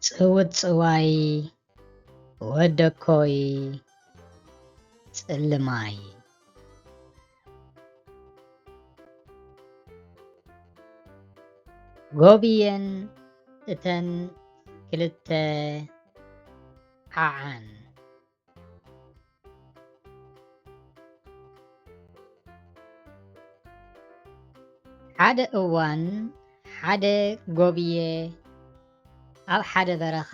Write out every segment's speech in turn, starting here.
ጽውጽዋይ ወደኮይ ጽልማይ። ጎብየን እተን ክልተ ዓዓን። ሓደ እዋን ሓደ ጎብየ ኣብ ሓደ በረኻ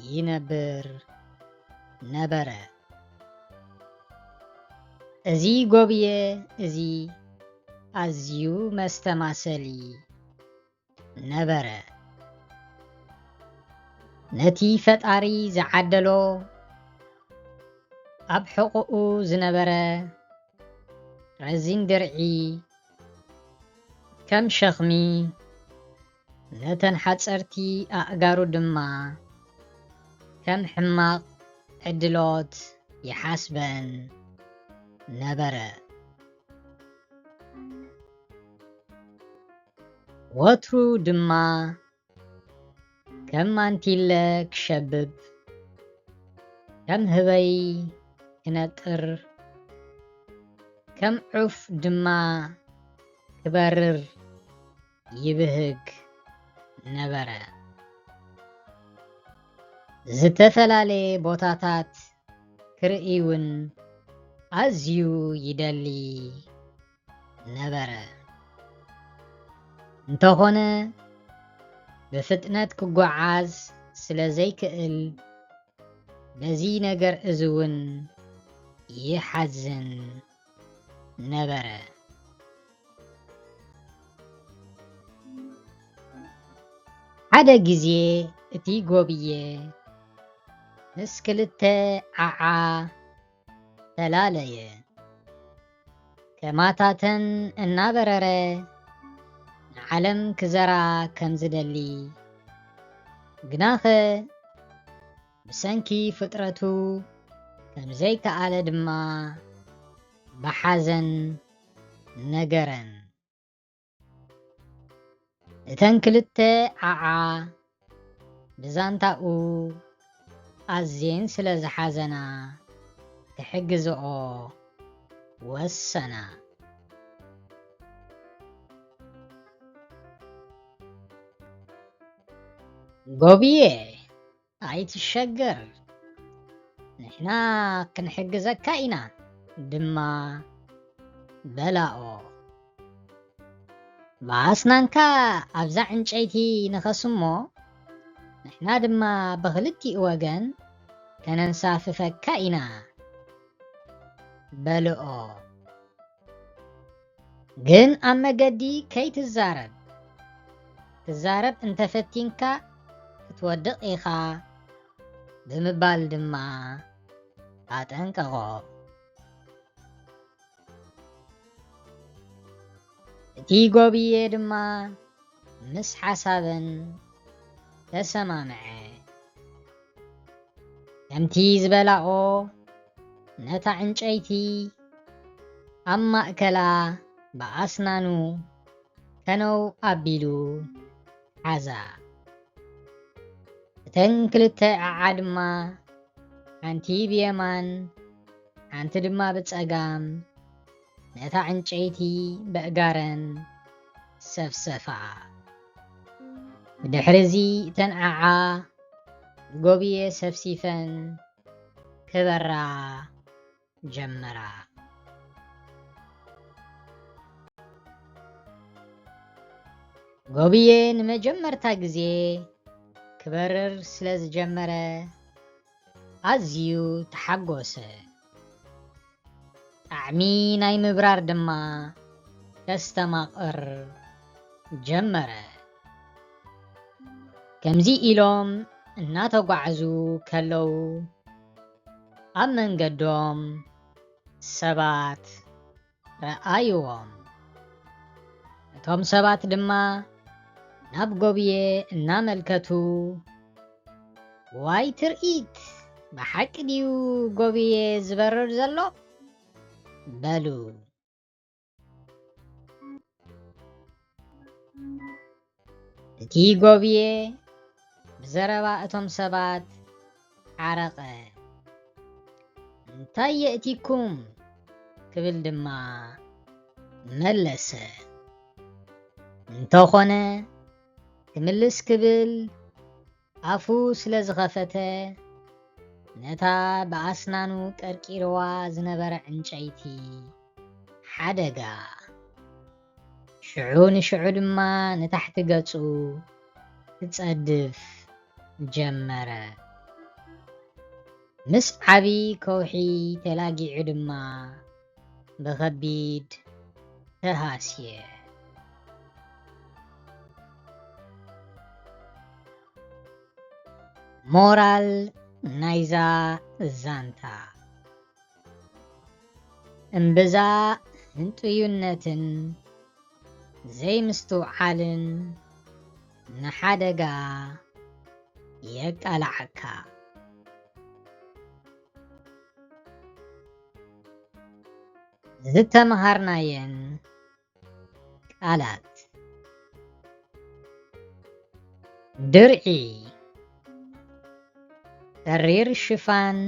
ይነብር ነበረ። እዚ ጎብየ እዚ ኣዝዩ መስተማሰሊ ነበረ። ነቲ ፈጣሪ ዝዓደሎ ኣብ ሕቑኡ ዝነበረ ረዚን ድርዒ ከም ሸኽሚ፣ ነተን ሓጸርቲ ኣእጋሩ ድማ ከም ሕማቕ ዕድሎት ይሓስበን ነበረ። ወትሩ ድማ ከም ማንቲለ ክሸብብ፣ ከም ህበይ ክነጥር፣ ከም ዑፍ ድማ ክበርር ይብህግ ነበረ። ዝተፈላለየ ቦታታት ክርኢ እውን ኣዝዩ ይደሊ ነበረ። እንተኾነ ብፍጥነት ክጓዓዝ ስለ ዘይክእል በዚ ነገር እዚ እውን ይሓዝን ነበረ። ሓደ ግዜ እቲ ጎብየ ምስ ክልተ ዓዓ ተላለየ። ከማታተን እናበረረ ንዓለም ክዘራ ከም ዝደሊ፣ ግናኸ ብሰንኪ ፍጥረቱ ከም ዘይከኣለ ድማ ብሓዘን ነገረን። እተን ክልተ ዓዓ ብዛንታኡ ኣዝየን ስለ ዝሓዘና ክሕግዝኦ ወሰና። ጎብየ ኣይትሸገር፣ ንሕና ክንሕግዘካ ኢና ድማ በላኦ። ብኣስናንካ ኣብዛ ዕንጨይቲ ንኸስ እሞ ንሕና ድማ ብኽልቲኡ ወገን ከነንሳፍፈካ ኢና በልኦ። ግን ኣብ መገዲ ከይትዛረብ፣ ትዛረብ እንተፈቲንካ ክትወድቕ ኢኻ ብምባል ድማ ኣጠንቀቖ። እቲ ጎብየ ድማ ምስ ሓሳበን ተሰማምዐ። ከምቲ ዝበላኦ ነታ ዕንጨይቲ ኣብ ማእከላ ብኣስናኑ ከነው ኣቢሉ ሓዛ። እተን ክልተ ዓዓ ድማ ሓንቲ ብየማን ሓንቲ ድማ ብጸጋም ነታ ዕንጨይቲ በእጋረን ሰፍሰፋ። ብድሕርዚ እተን ዓዓ ጎብየ ሰፍሲፈን ክበራ ጀመራ። ጎብየ ንመጀመርታ ግዜ ክበርር ስለ ዝጀመረ ኣዝዩ ተሓጎሰ። ጣዕሚ ናይ ምብራር ድማ ከስተማቕር ጀመረ። ከምዚ ኢሎም እናተጓዕዙ ከለዉ ኣብ መንገዶም ሰባት ረኣይዎም። እቶም ሰባት ድማ ናብ ጎብየ እናመልከቱ፣ "ዋይ ትርኢት! ብሓቂ ድዩ ጎብየ ዝበርር ዘሎ?" በሉ። እቲ ጎብየ ብዘረባ እቶም ሰባት ሓረቐ። "እንታይ የእቲኩም?" ክብል ድማ መለሰ። እንተኾነ ክምልስ ክብል ኣፉ ስለ ዝኸፈተ፣ ነታ ብኣስናኑ ቀርቂርዋ ዝነበረ ዕንጨይቲ ሓደጋ። ሽዑ ንሽዑ ድማ ንታሕቲ ገጹ ክጸድፍ ጀመረ። ምስ ዓቢ ከውሒ ተላጊዑ ድማ ብኸቢድ ተሃስየ። ሞራል ናይዛ ዛንታ፣ እምብዛ ህንጡዩነትን ዘይምስትውዓልን ንሓደጋ የቃልዓካ። ዝተምሃርናየን ቃላት፣ ድርዒ፣ ተሪር ሽፋን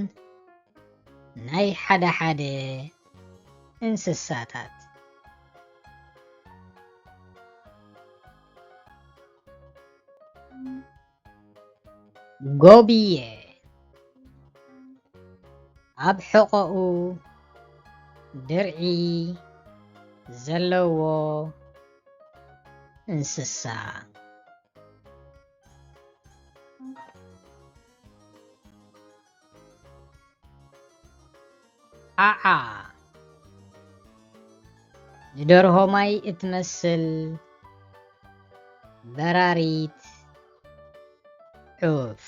ናይ ሓደ ሓደ እንስሳታት። ጎብየ፣ ኣብ ሕቖኡ ድርዒ ዘለዎ እንስሳ። ዓዓ፣ ንደርሆ ማይ እትመስል በራሪት ዑፍ።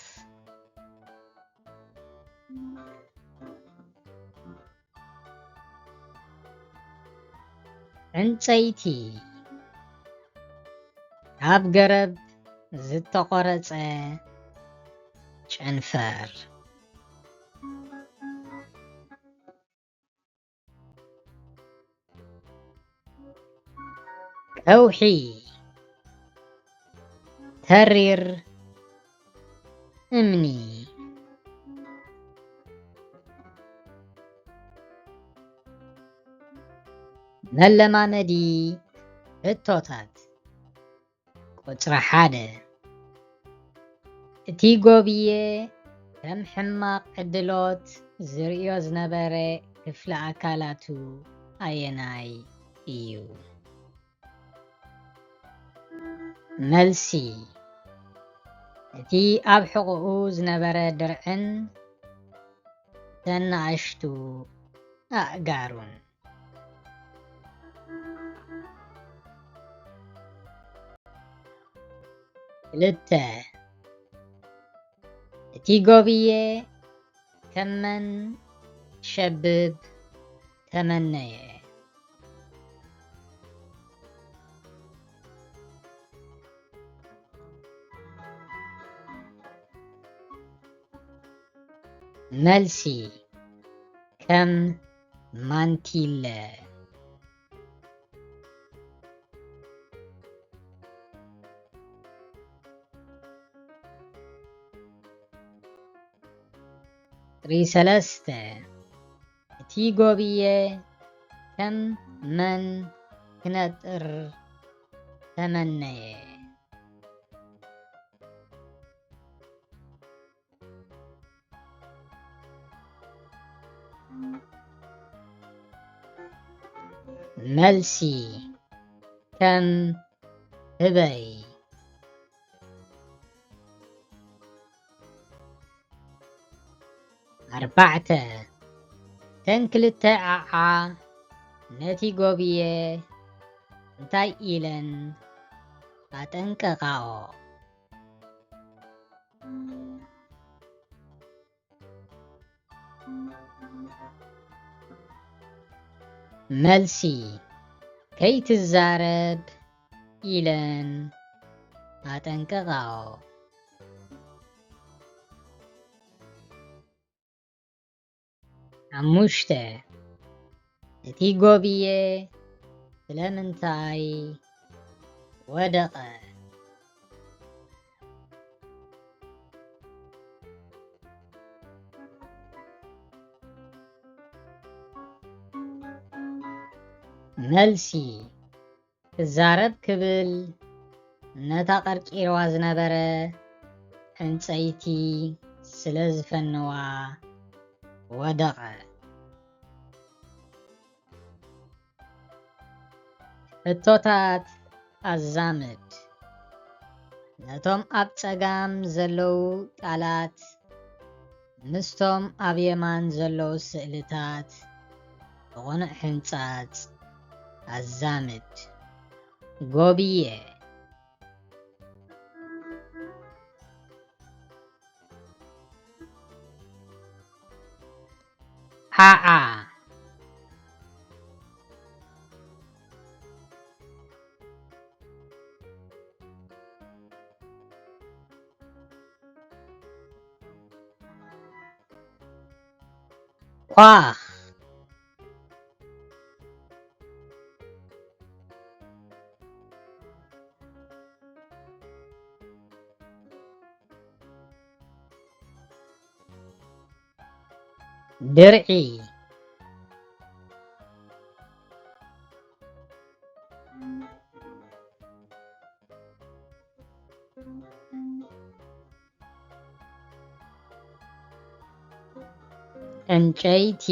ዕንጸይቲ፣ ካብ ገረብ ዝተቖረጸ ጨንፈር። ከውሒ፣ ተሪር እምኒ። መለማመዲ ሕቶታት። ቁጽሪ ሓደ፣ እቲ ጎብየ ከም ሕማቕ ዕድሎት ዝርእዮ ዝነበረ ክፍሊ ኣካላቱ ኣየናይ እዩ? መልሲ፣ እቲ ኣብ ሕቖኡ ዝነበረ ድርዕን እተን ንኣሽቱ ኣእጋሩን። ክልተ፣ እቲ ጎብየ ከም መን ክሸብብ ተመነየ? መልሲ፣ ከም ማንቲለ። ቁጽሪ ሰለስተ፣ እቲ ጎብየ ከም መን ክነጥር ተመነየ? መልሲ፣ ከም ህበይ። ኣርባዕተ፣ እተን ክልተ ዓዓ ነቲ ጎብየ እንታይ ኢለን ኣጠንቀቓኦ? መልሲ፣ ከይትዛረብ ኢለን ኣጠንቀቓኦ። ሓሙሽተ፣ እቲ ጎብየ ስለምንታይ ወደቐ? መልሲ፣ ክዛረብ ክብል ነታ ቀርቂርዋ ዝነበረ ዕንጸይቲ ስለ ዝፈነዋ ወደቐ። ሕቶታት ኣዛምድ። ነቶም ኣብ ጸጋም ዘለዉ ቃላት ምስቶም ኣብ የማን ዘለዉ ስእልታት ብቕኑዕ ሕንጻጽ ኣዛምድ። ጎብየ። ዓዓ። ኳኽ። ድርዒ። ዕንጨይቲ።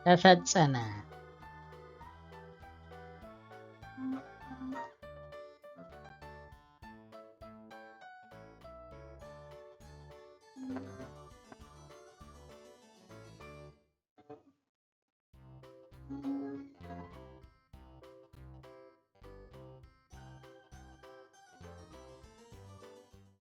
ተፈጸመ።